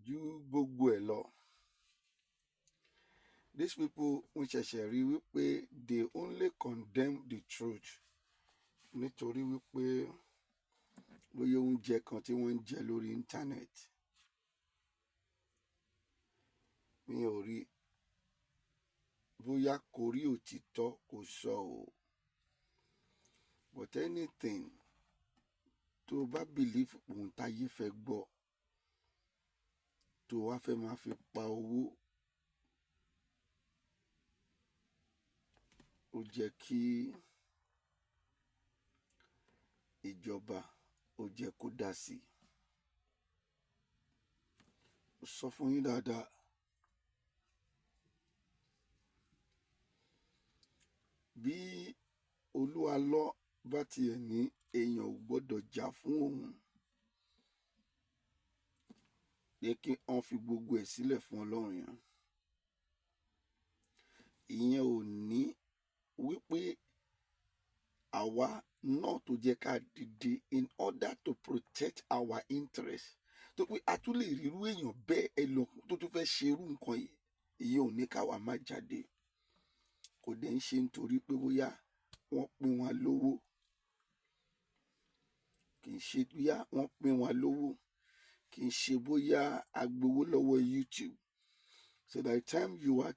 Ju gbogbo ẹ̀ lọ, these people ń ṣẹ̀ṣẹ̀ rí wípé they only condemn the truth nítorí wípé bóyá oúnjẹ kan tí wọ́n ń jẹ lórí internet. Mi ò rí bóyá kò rí òtítọ́ kò sọ o, but anything tó o bá believe ohun táyé fẹ́ gbọ́, tó o wá fẹ́ máa fi pa owó, ó jẹ́ kí ìjọba ó jẹ́ kó dá sí i. Mo sọ fún yín dáadáa, bí Olúalọ́ bá tiẹ̀ ní èèyàn ò gbọ́dọ̀ jà fún òun, pé kí wọ́n fi gbogbo ẹ̀ sílẹ̀ fún Ọlọ́run yẹn, ìyẹn ò ní wípé àwa náà tó jẹ́ ká dìde in order to protect our interest, tó pé a tún lè rí irú èèyàn bẹ́ẹ̀ ẹ lọ tó tún fẹ́ ṣe irú nǹkan yìí. Ìyẹn ò ní káwa má jáde. Kò dẹ̀ ń ṣe nítorí pé bóyá wọ́n pín wọn lówó, kì í ṣe bóyá wọ́n pín wọn lówó, kì í ṣe bóyá a gbowó lọ́wọ́ YouTube. So by the time you are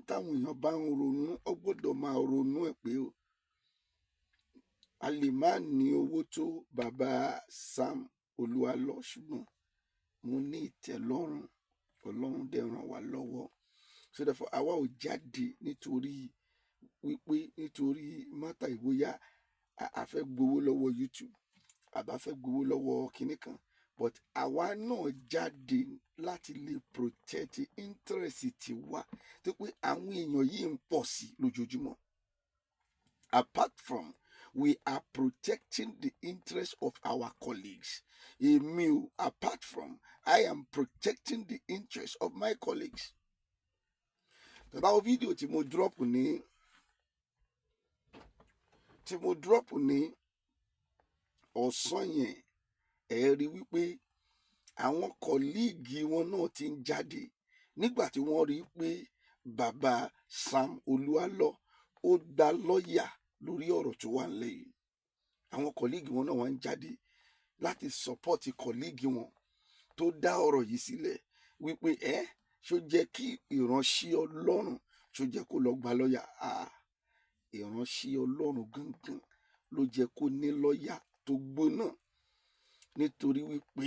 táwọn èèyàn bá ń ronú, ó gbọ́dọ̀ máa ronú ẹ̀ pé o a lè má ní owó tó bàbá Sam Olúalọ, ṣùgbọ́n mo ní ìtẹ́lọ́rùn, Ọlọ́run dẹ̀ ràn wá lọ́wọ́. So therefore, àwa ò jáde nítorí wípé nítorí matter ìbóyá a fẹ́ gbowó lọ́wọ́ YouTube àbá fẹ́ gbowó lọ́wọ́ kinní kan, but àwa náà jáde láti lè protect interest tiwa, tó pé àwọn èèyàn yìí ń pọ̀ sí lójoojúmọ́. Apart from we are protecting the interest of our colleagues, èmi o, apart from I am protecting the interest of my colleagues. Tẹ́ wo fídíò tí mo drop ní ọ̀sán yẹn, ẹ rí wípé àwọn colleague wọn náà ti ń jáde nígbà tí wọ́n rí pé bàbá Sam Olúalọ ó gba lọ́ọ̀yà lórí ọ̀rọ̀ tó wà nílẹ̀ yìí. Àwọn colleague wọn náà wá ń jáde láti support colleague wọn tó dá ọ̀rọ̀ yìí sílẹ̀ wípé ẹ ṣó jẹ́ kí ìránṣẹ́ Ọlọ́run, ṣó jẹ́ kó lọ gba lọ́ọ̀yà? Ìránṣẹ́ Ọlọ́run gangan ló jẹ́ kó ní lọ́ọ̀yà tó gbóná, nítorí wípé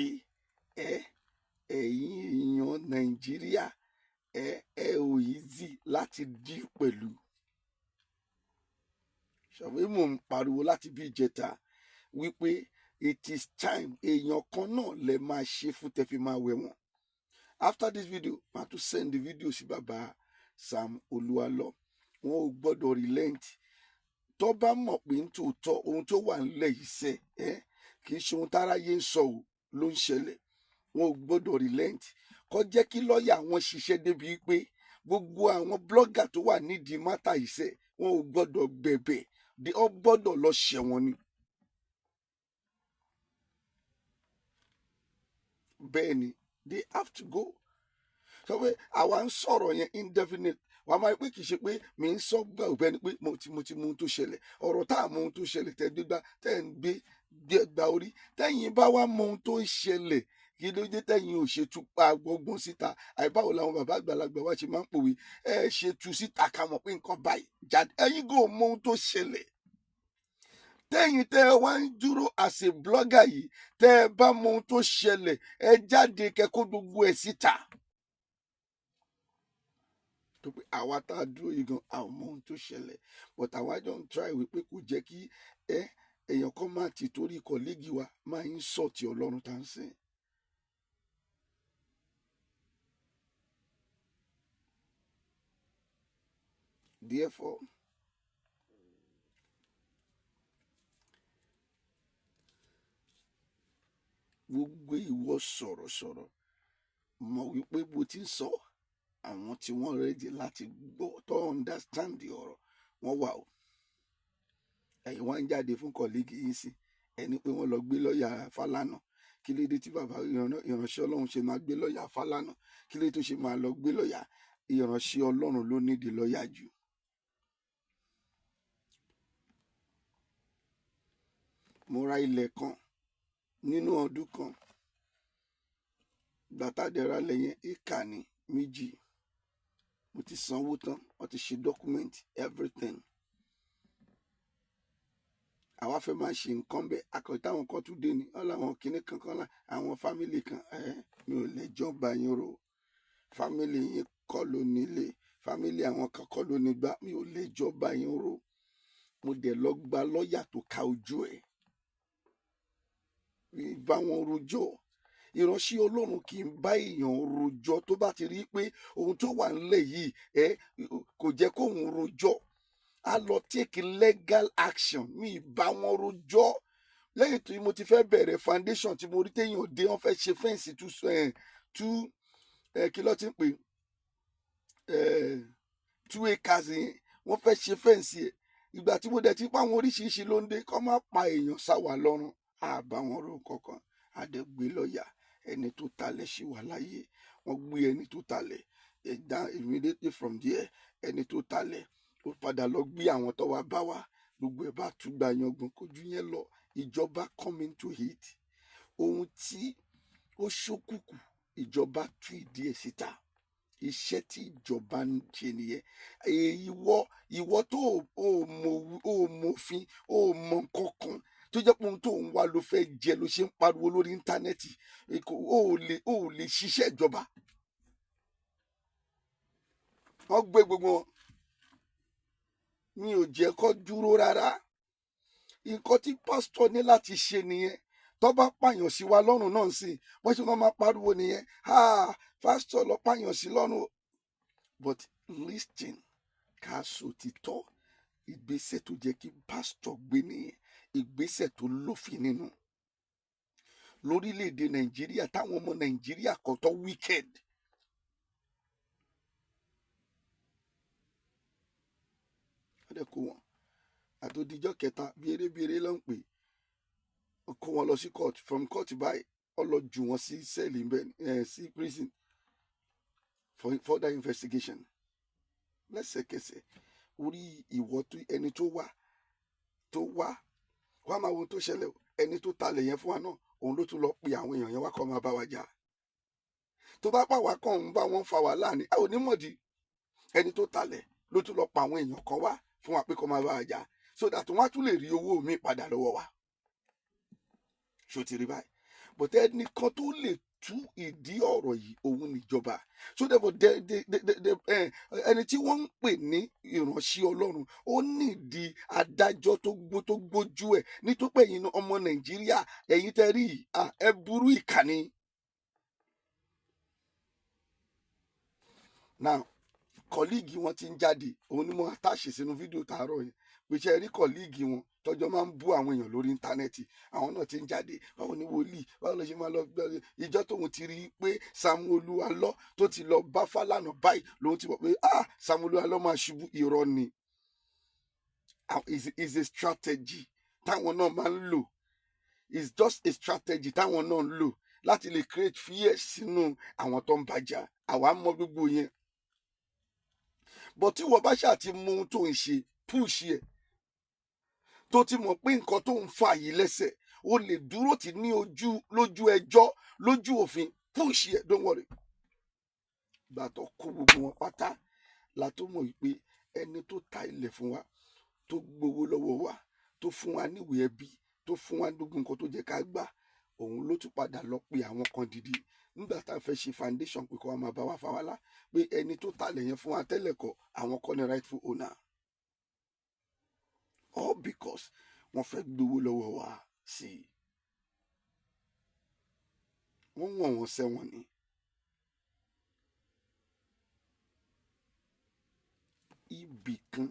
ẹ̀yin èèyàn Nàìjíríà, ẹ ò easy láti deal pẹ̀lú. Ṣàwé mò ń pariwo láti bí ìjẹta wípé it is time, èèyàn kan náà lè máa ṣe fún tẹ́ fi máa wẹ̀ wọ́n. After this video, màá tún send the video sí bàbá Sam Olúalọ. Wọn ò gbọ́dọ̀ relent. Tó bá mọ̀ pé nítòótọ́ ohun tó wà nílẹ̀ yìí sẹ́ ẹ́ kì í ṣe ohun táráyé ń sọ ò ló ń ṣẹlẹ̀, wọn ò gbọ́dọ̀ relent. Kó jẹ́ kí lọ́ọ̀yà wọn ṣiṣẹ́ débi pé gbogbo àwọn blogger tó wà nídìí matter yìí sẹ́, wọn ò gbọ́dọ̀ gbẹ̀bẹ̀, ọ gbọ́dọ̀ lọ ṣẹ̀wọ̀n ni. Bẹ́ẹ̀ ni, they have to go. Sọ pé àwa ń sọ̀rọ̀ yẹn indefinite, wàá máa pé kì í ṣe pé mi ń sọ gbà ọ̀gbẹ́ni pé mo ti mú ohun tó ṣẹlẹ̀, ọ̀rọ̀ tá a mọ ohun tó ṣẹlẹ̀, tẹ́ gbégbá tẹ́ ń gbé gba orí. Tẹ́yìn bá wá mọ ohun tó ń ṣẹlẹ̀, kí ló dé tẹ́yìn ò ṣe tú pa gbọ́ngbọ́n síta? Àìbáwo làwọn bàbá àgbàlagbà wa ṣe máa ń pòwe, ẹ ṣe tú síta ká mọ̀ pé nǹkan báyìí jáde. Ẹ̀yin kò mọ ohun tó ṣẹlẹ̀. Tẹ́yìn tẹ́ ẹ wá ń dúró as a blogger yìí, tẹ́ ẹ bá mọ ohun tó ṣẹlẹ̀, ẹ jáde kẹ́kọ̀ọ́ gbogbo ẹ̀ síta. Tó pé àwa tá a dúró yìí gan, a ò mọ ohun tó ṣẹlẹ̀, but àwa jọ ń try wípé kò jẹ́ kí ẹ èèyàn kan máa ti torí colleague wa máa ń sọ̀tì Ọlọ́run tá ń sìn. Therefore, gbogbo ìwọ sọ̀rọ̀sọ̀rọ̀ mọ̀ wípé bó ti ń sọ, àwọn tí wọ́n ready láti gbọ́, tó understand ọ̀rọ̀ wọ́n wà o. Ẹ̀yin wá ń jáde fún colleague yín sí ẹni pé wọ́n lọ gbé lọ́ọ̀yà Fálànà. Kí ló dé tí bàbá ìránṣẹ́ Ọlọ́run ṣe máa gbé lọ́ọ̀yà Fálànà? Kí ló dé tó ṣe máa lọ gbé lọ́ọ̀yà? Ìránṣẹ́ Ọlọ́run ló nídìí lọ́ọ̀yà jù. Mo ra ilẹ̀ kan nínú ọdún kan. Gbàtàdéra lẹ́yìn ìkà ní méjì. Mo ti sanwó tán, wọ́n ti ṣe document, everything. Àwa fẹ́ máa ṣe nǹkan bẹ́ẹ̀. Akọ̀tà àwọn kan tún dé ni wọ́n láwọn kinní kankan lá àwọn family kan. Ẹ mi ò lẹ́jọ́ bá yín rò. Family yín kọ́ ló nílé, family àwọn kan kọ́ ló nígbà. Mi ò lẹ́jọ́ bá yín rò. Mo dẹ̀ lọ gba lọ́ọ̀yà tó ka ojú ẹ̀ bá wọn rojọ́. Ìránṣẹ́ Ọlọ́run kì í bá èèyàn rojọ́. Tó bá ti rí i pé ohun tó wà nílẹ̀ yìí ẹ kò jẹ́ kóun rojọ́, á lọ take legal action. Mi ì bá wọn rojọ́. Lẹ́yìn tí mo ti fẹ́ bẹ̀rẹ̀ foundation, tí mo rí téèyàn dé, wọ́n fẹ́ ṣe fence two two kí ló ti ń pè, 2 acres yẹn, wọ́n fẹ́ ṣe fence yẹn. Ìgbà tí mo dẹ̀ ti pa àwọn oríṣiríṣi ló ń dé kọ́ má pa èèyàn sáwà lọ́rùn, àbá wọn ro kankan. Àdẹ́gbé lọ́ọ̀yà. Ẹni tó talẹ̀ ṣì wà láyé. Wọ́n gbé ẹni tó talẹ̀ ẹ̀dá. Immediately from there, ẹni tó talẹ̀ ó padà lọ gbé àwọn tó wá bá wa. Gbogbo ẹ̀ bá tún gba yangbọ̀n kojú yẹn lọ. Ìjọba come into it. Ohun tí ó ṣókùnkùn, ìjọba tú ìdí ẹ̀ síta. Iṣẹ́ tí ìjọba ń ṣe nìyẹn. Ìwọ tó o mọ, o mọ̀fin, o mọ kankan, tó jẹ́ pé ohun tó ń wá ló fẹ́ jẹ ló ṣe ń pariwo lórí íńtánẹ́ẹ̀tì, o ò lè ṣiṣẹ́ ìjọba. Wọ́n gbé gbogbo wọn, mi ò jẹ́ kó dúró rárá. Nǹkan tí pásítọ̀ ní láti ṣe nìyẹn. Tó bá pààyàn sí wa lọ́rùn náà sí, wọ́n ṣe máa pariwo nìyẹn, "Ah, pásítọ̀ lọ pààyàn sí lọ́rùn." But listen, ká sòtítọ́, ìgbésẹ̀ tó jẹ́ kí pásítọ̀ gbé nìyẹn, ìgbésẹ̀ tó lófin nínú lórílẹ̀‐èdè Nàìjíríà, táwọn ọmọ Nàìjíríà kan tó wicked. Wọ́n dẹ̀ kó wọn àtòdìjọ́ kẹta, bí eré bí eré ló ń pè é, kó wọn lọ sí court. From court báyìí, wọ́n lọ jù wọ́n sí cell ẹ̀ sí prison for further investigation lẹ́sẹ̀kẹsẹ̀. Orí ìwọ tó ẹni tó wá tó wá wá máa wo ohun tó ṣẹlẹ̀ o. Ẹni tó talẹ̀ yẹn fún wa náà, òun ló tún lọ pe àwọn èèyàn yẹn wá kọ́ máa bá wa jà. Tó bá pàwá kàn ń bá wọn fa wàhálà ní a ò ní mọ̀dí. Ẹni tó talẹ̀ ló tún lọ pa àwọn èèyàn kan wá fún wa pé kó máa bá wa jà, so that wọ́n á tún lè rí owó mi padà lọ́wọ́ wa. Ṣó ti rí báyìí? But ẹnìkan tó lè tú ìdí ọ̀rọ̀ yìí, òun níjọba. So therefore, de ẹni tí wọ́n ń pè ní ìránṣẹ́ Ọlọ́run, ó nídìí adájọ́ tó gbó, tó gbójú ẹ̀, nítorí pé ẹ̀yin ọmọ Nàìjíríà, ẹ̀yin tẹ́ rí yìí, ah, ẹ burú, ìkànnì. Now, colleague wọn ti ń jáde. Òun ni mo attach sínú fídíò tààrọ̀ yẹn pé ṣe rí colleague wọn tọjọ́ máa ń bú àwọn èèyàn lórí íńtánẹ́ẹ̀tì, àwọn náà ti ń jáde. Báwo ni wòlíì, báwo ló ṣe máa lọ gbọ́ ìjọ tóun ti rí i pé Samuel Alọ́ tó ti lọ bá Fálànà báyìí, lòun ti mọ̀ pé, ah, Samuel Alọ́ máa ṣubú. Irọ́ ni. Ah, is a strategy táwọn náà máa ń lò. It's just a strategy táwọn náà ń lò láti lè create fear sínú àwọn tó ń bàjá. Àwa mọ gbogbo yẹn, but tí wọ́n bá ṣáà ti mú ohun tó ń ṣe, push ẹ̀, tó ti mọ̀ pé nǹkan tó ń fà yìí lẹ́sẹ̀, o lè dúró tì ní ojú lójú ẹjọ́, lójú òfin, push ẹ̀, don't worry. Ìgbà tó kó gbogbo wọn pátá la tó mọ̀ wípé ẹni tó ta ilẹ̀ fún wa, tó gbowó lọ́wọ́ wa, tó fún wa níwèé ẹbí, tó fún wa ní gbogbo nǹkan tó jẹ́ ká gbà, òun ló tún padà lọ pe àwọn kan dìde nígbà tá a fẹ́ ṣe foundation pé kó wa máa bá wa fa wàhálà, pé ẹni tó talẹ̀ yẹn fún wa tẹ́lẹ̀ kọ́, àwọn kọ́ ni rightful owner, all because wọ́n fẹ́ gbowó lọ́wọ́ wa sí i. Wọ́n wọ̀n wọ́n sẹ́wọ̀n ni. Ibì kan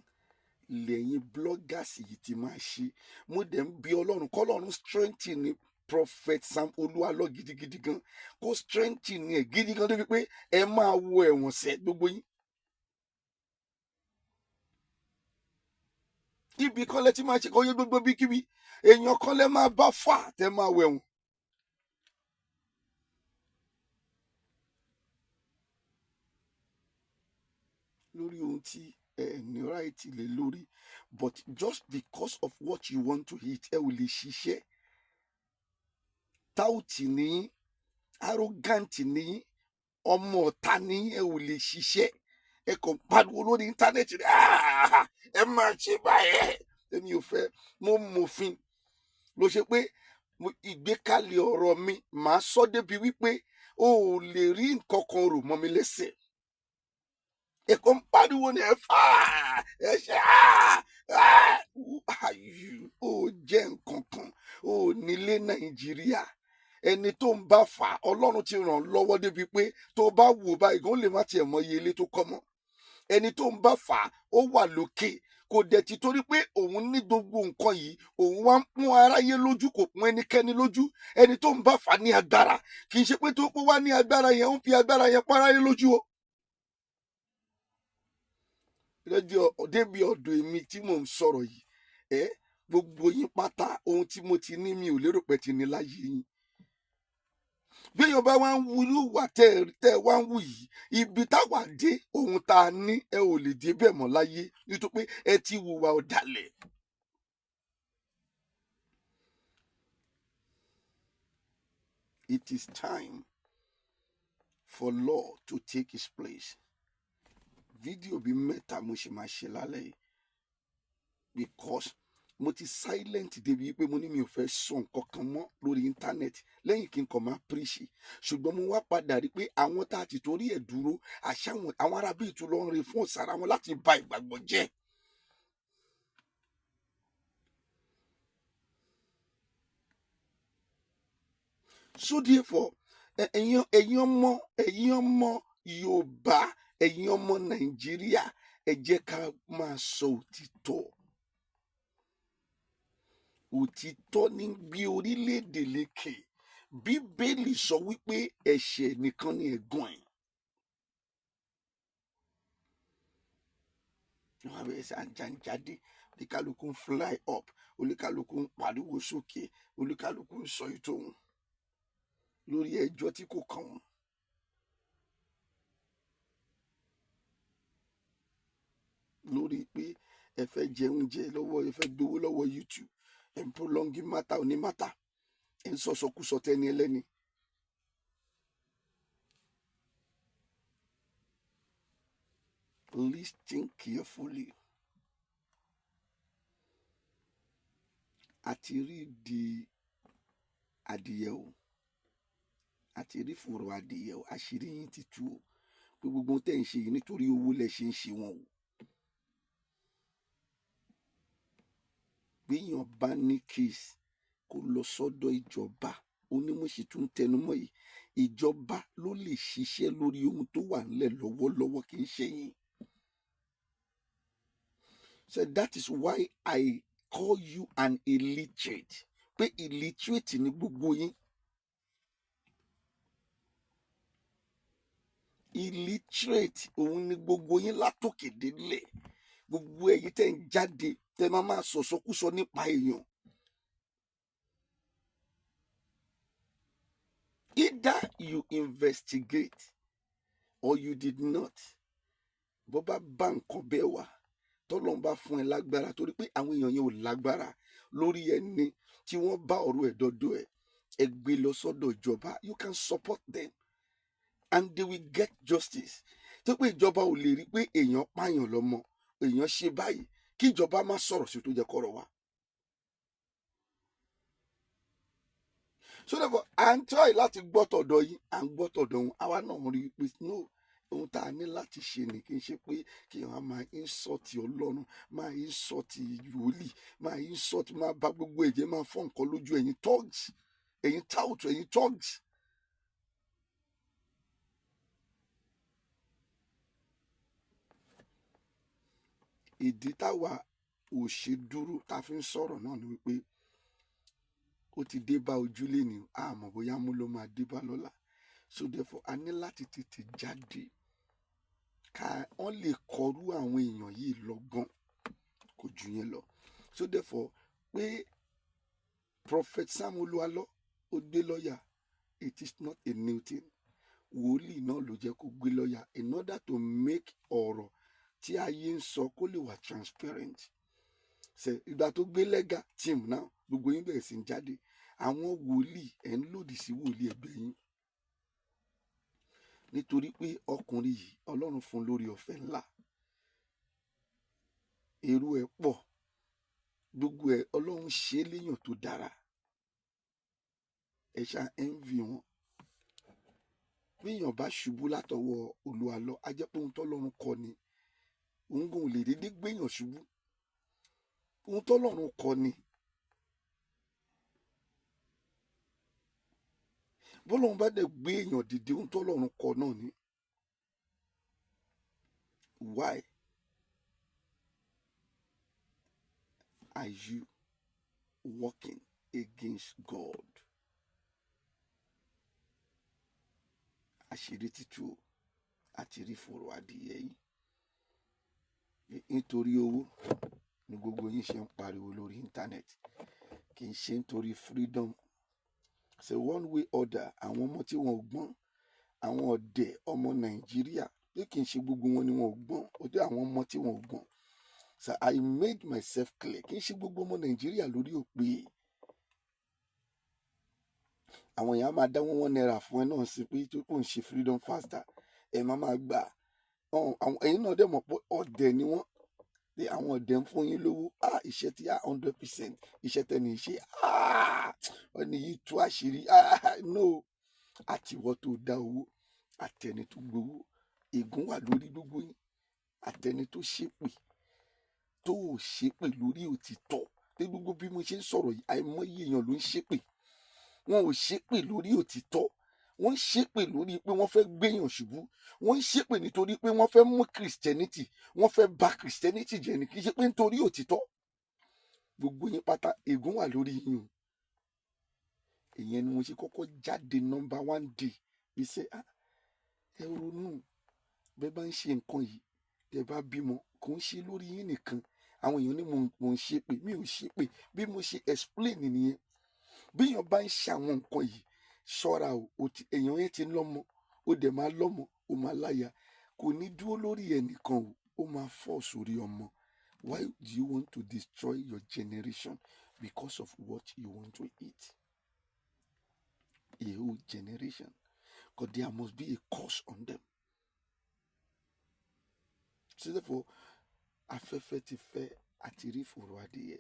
lẹ́yìn bloggers yìí ti máa ṣe. Mo dẹ̀ ń bi Ọlọ́run, kọ́lọ́run strengthen ni Prophet Sam Olúwalọ gidigidi gan, kó strengthen ẹ̀ gidi gan, débi pé ẹ máa wo ẹ̀wọ̀n sẹ́ gbogbo yín. Ibì kan lẹ ti máa ṣe kó yé gbogbo bíkíbi èèyàn kan lẹ máa bá fà tẹ máa wẹ̀wọ̀n. Lórí ohun tí ẹ ní right lé lórí, but just because of what you want to eat, ẹ ò lè ṣiṣẹ́. Tout ní, arrogant ní, ọmọ ọ̀tá ní, ẹ ò lè ṣiṣẹ́. Ẹ kàn pariwo lórí internet, "Ah, ẹ máa ṣe báyẹn." Èmi ò fẹ́, mo mọ̀fin ló ṣe pé ìgbékalẹ̀ ọ̀rọ̀ mi, màá sọ débi wípé o ò lè rí nǹkan kan rò mọ́ mi lẹ́sẹ̀. Ẹ kàn ń pariwo ní, ẹ fà á, ẹ ṣe á á. Who are you? Ó jẹ́ nǹkan kan, ó nílé Nàìjíríà. Ẹni tó ń bá fà á, Ọlọ́run ti ràn án lọ́wọ́ débi pé tó bá wò báyìí gan, ó lè má tiẹ̀ mọ iye ilé tó kọ́ mọ́. Ẹni tó ń bá fà á, ó wà lókè, kò dẹ̀ ti torí pé òun ní gbogbo nǹkan yìí, òun wá ń pọ́n aráyé lójú, kò pọ́n ẹnikẹ́ni lójú. Ẹni tó ń bá fà á ní agbára, kì í ṣe pé tó pé wá ní agbára yẹn, ó ń fi agbára yẹn pọ́n aráyé lójú o. Rédíò débi ọ̀dọ̀ èmi tí mò ń sọ̀rọ̀ yìí, ẹ gbogbo yín pátá, ohun tí mo ti ní, mi ò lérò pé ti ní láyé yín. Bí èèyàn bá wá ń wu irú ìwà tẹ́ ẹ wá ń wù yìí, ibi táwa dé, ohun tá a ní, ẹ ò lè dé bẹ́ẹ̀ mọ́ láyé, nítorí pé ẹ ti hùwà ọ̀dàlẹ̀. It is time for law to take its place. Fídíò bíi mẹ́ta mo ṣì máa ṣe lálẹ́ yìí, because mo ti silent débi pé mo ní mi ò fẹ́ sọ nǹkan kan mọ́ lórí internet lẹ́yìn kí n kàn máa preach. Ṣùgbọ́n mo wá padà rí pé àwọn tá a ti torí ẹ̀ dúró, àṣà àwọn arábí ìtú lọ ń re fún ọ̀sára wọn láti ba ìgbàgbọ́ jẹ́. So therefore, ẹ̀yin ọmọ Yorùbá, ẹ̀yin ọmọ Nàìjíríà, ẹ jẹ́ ká máa sọ òtítọ́. Òtítọ́ ní gbé orílẹ̀-èdè lékè. Bíbélì sọ wípé ẹ̀ṣẹ̀ nìkan ni ẹ̀gàn ẹ̀. Wọ́n á bẹ̀rẹ̀ sí àjàǹjáde, oníkálukú ń fly up, oníkálukú ń pariwo sókè, oníkálukú ń sọ ètò òun lórí ẹjọ́ tí kò kàn wọ́n. Lórí pé ẹ fẹ́ jẹ oúnjẹ lọ́wọ́, ẹ fẹ́ gbowó lọ́wọ́ YouTube, ẹ ń prolonging matter oní matter, ẹ ń sọ̀sọkúsọ tẹ́ni ẹlẹ́ni. Listen carefully. Àti rí di adìyẹ o, àti rí fùrọ̀ adìyẹ o. Àṣírí yín ti tú o, pé gbogbo ohun tẹ́ ń ṣe yìí, nítorí owó lẹ ṣe ń ṣe wọn o. Béèyàn bá ní case, kó lọ sọ́dọ̀ ìjọba. Ó ní mo sì tún tẹnumọ́ yìí, ìjọba ló lè ṣiṣẹ́ lórí ohun tó wà nílẹ̀ lọ́wọ́lọ́wọ́, kì í ṣe yín. So that is why I call you an illiterate, pé illiterate ni gbogbo yín. Illiterate òun ni gbogbo yín látòkè délẹ̀. Gbogbo ẹ̀yin tẹ́ ń jáde, tẹ́ máa máa sọ̀sọ́kúsọ nípa èèyàn, either you investigate or you did not. Bó bá bá nǹkan bẹ́ẹ̀ wá, tọ́lọ́run bá fún ẹ lágbára, torí pé àwọn èèyàn yẹn ò lágbára lórí ẹni tí wọ́n bá ọ̀rọ̀ ẹ̀ dọ́dọ̀ ẹ̀, ẹ gbé lọ sọ́dọ̀ ìjọba. You can support them and they will get justice. Tó pé ìjọba ò lè rí pé èèyàn pààyàn lọ́mọ, èèyàn ṣe báyìí, kí ìjọba má sọ̀rọ̀ sí tó jẹ́ kọ́rọ̀ wá. So therefore, à ń try láti gbọ́ tọ̀dọ̀ yín, à ń gbọ́ tọ̀dọ̀ wọn. Àwa náà rí i pé no, ohun tá a ní láti ṣe ni, kì í ṣe pé kí wọ́n máa insult Ọlọ́run, máa insult wòlíì, máa insult, máa bá gbogbo ẹ̀jẹ̀, máa fọ́ nǹkan lójú. Ẹ̀yin thugs, ẹ̀yin tout, ẹ̀yin thugs. Ìdí táwa ò ṣe dúró tá a fi ń sọ̀rọ̀ náà ni wípé ó ti dé bá ojúlé ni, àmọ́ bóyá mú ló máa dé bá lọ́la. So therefore, a ní láti tètè jáde ká wọ́n lè kọrú àwọn èèyàn yìí lọ́gbọ́n, kò jù yẹn lọ. So therefore, pé Prophet Sam Olúwalọ ó gbé lọ́ọ̀yà, it is not a new thing. Wòlíì náà ló jẹ́ kó gbé lọ́ọ̀yà in order to make ọ̀rọ̀. tí ayé ń sọ kó lè wà transparent. Ṣe ìgbà tó gbé legal team náà, gbogbo yín bẹ̀rẹ̀ sí ń jáde. Àwọn wòlíì ẹ̀ ń lòdì sí wòlíì ẹgbẹ́ yín, nítorí pé ọkùnrin yìí, Ọlọ́run fún lórí ọ̀fẹ́ ńlá, èrò ẹ̀ pọ̀, gbogbo ẹ̀ Ọlọ́run ṣe é léèyàn tó dára. Ẹ ṣá envy wọn. Bí èèyàn bá ṣubú látọwọ́ Olúwa lọ, á jẹ́ pé ohun tọ́lọ́run kọ ni. Òun kò lè dédé gbéyàn ṣubú. Ohun tọ́lọ́run kọ ni. Bọ́lọ́run bá dẹ̀ gbé èèyàn dìde, ohun tọ́lọ́run kọ náà ni. Why are you working against God? Àṣírí títú àti rí fòrò adìyẹ yìí. Nítorí owó ni gbogbo yín ṣe ń pariwo lórí íńtánẹ́ẹ̀tì, kì í ṣe nítorí freedom. So one way order, àwọn ọmọ tí wọn ò gbọ́n, àwọn ọ̀dẹ̀ ọmọ Nàìjíríà, pé kì í ṣe gbogbo wọn ni wọn ò gbọ́n, ó dé àwọn ọmọ tí wọn ò gbọ́n. So I made myself clear, kì í ṣe gbogbo ọmọ Nàìjíríà lórí òpè. Àwọn èèyàn á máa dá ₦1 fún ẹ náà sí pé tó kò ń ṣe freedom faster, ẹ máa máa gbà. Ẹ̀yin náà dẹ̀ mọ̀ pé ọ̀dẹ̀ ni wọ́n, pé àwọn ọ̀dẹ̀ ń fún yín lówó. Iṣẹ́ tí 100% iṣẹ́ tẹ́ni ṣe, ọ̀nì yìí tú àṣírí. No, àtiwọ́ tó dá owó, àtẹni tó gbowó, ègún wà lórí gbogbo yín, àtẹni tó ṣépè, tó ò ṣépè lórí òtítọ́. Pé gbogbo bí mo ṣe ń sọ̀rọ̀ yìí, àìmọye èèyàn ló ń ṣépè. Wọn ò ṣépè lórí òtítọ́, wọ́n ń ṣépè lórí pé wọ́n fẹ́ gbéyàn ṣubú, wọ́n ń ṣépè nítorí pé wọ́n fẹ́ mú Christianity, wọ́n fẹ́ bà Christianity jẹ́ ni, kì í ṣe pé nítorí òtítọ́. Gbogbo yín pátá, ègún wà lórí yín o. Ìyẹn ni mo ṣe kọ́kọ́ jáde number one day. Iṣẹ́, ẹ ronú bẹ́ẹ̀ bá ń ṣe nǹkan yìí, tẹ́ bá bímọ, kò ń ṣe lórí yín nìkan. Àwọn èèyàn ní mo ń ṣépè, mi ò ṣépè. Bí mo ṣe explain nìyẹn. Bí èèyàn bá ń ṣe àwọn nǹkan yìí, ṣọ́ra o, èèyàn yẹn ti lọ́mọ, ó dẹ̀ máa lọ́mọ, ó máa láya, kò ní dúró lórí ẹnìkan o, ó máa fọ́ sórí ọmọ. Why do you want to destroy your generation because of what you want to eat? A whole generation. Because there must be a curse on them. So therefore, afẹ́fẹ́ ti fẹ́ àti rí fòrò adìyẹ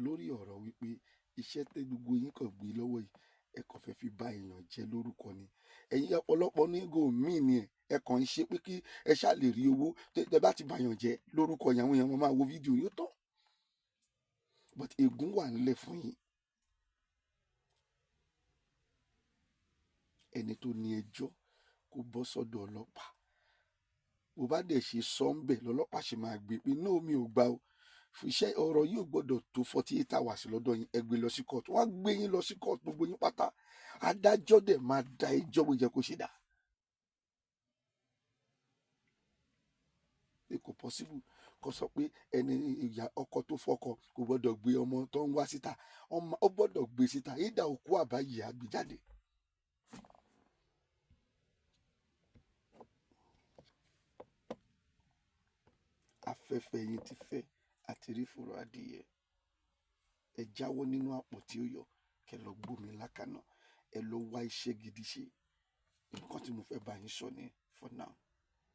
lórí ọ̀rọ̀ wípé iṣẹ́ tẹ́ gbogbo yín kàn gbé lọ́wọ́ yìí, ẹ kàn fẹ́ fi bá èèyàn jẹ́ lórúkọ ni. Ẹ̀yin ọ̀pọ̀lọpọ̀ ní go mí ni ẹ kàn ń ṣe pé kí ẹ ṣáà lè rí owó. Tẹ bá ti bá èèyàn jẹ́ lórúkọ yẹn, àwọn èèyàn máa wo fídíò yóò tán. But ègún wà nílẹ̀ fún yín. Ẹni tó ní ẹjọ́ kó bọ́ sọ́dọ̀ ọlọ́pàá. Bó bá dẹ̀ ṣe sọ ń bẹ̀ lọ́lọ́pàá ṣe máa gbé pé no, mi ò gbà o. Iṣẹ́ ọ̀rọ̀ yìí ò gbọ́dọ̀ tó 48 hours lọ́dọ̀ yín, ẹ gbé lọ sí court. Wọ́n á gbé yín lọ sí court, gbogbo yín pátá. Adájọ́ dẹ̀ máa da ẹjọ́ bó jẹ́ kó ṣe dà. Pé kò possible kó sọ pé ẹni ìyá ọkọ tó fọkọ kò gbọ́dọ̀ gbé ọmọ tó ń wá síta, ọmọ ó gbọ́dọ̀ gbé síta, ìdá òkú àbáyé àgbéjáde. Afẹ́fẹ́ yín ti fẹ́ àti rí fòrò adìyẹ. Ẹ jáwọ́ nínú àpò tí ó yọ, kẹ lọ gbómi lákàná, ẹ lọ wá iṣẹ́ gidi ṣe. Nǹkan tí mo fẹ́ bá yín sọ ni for now.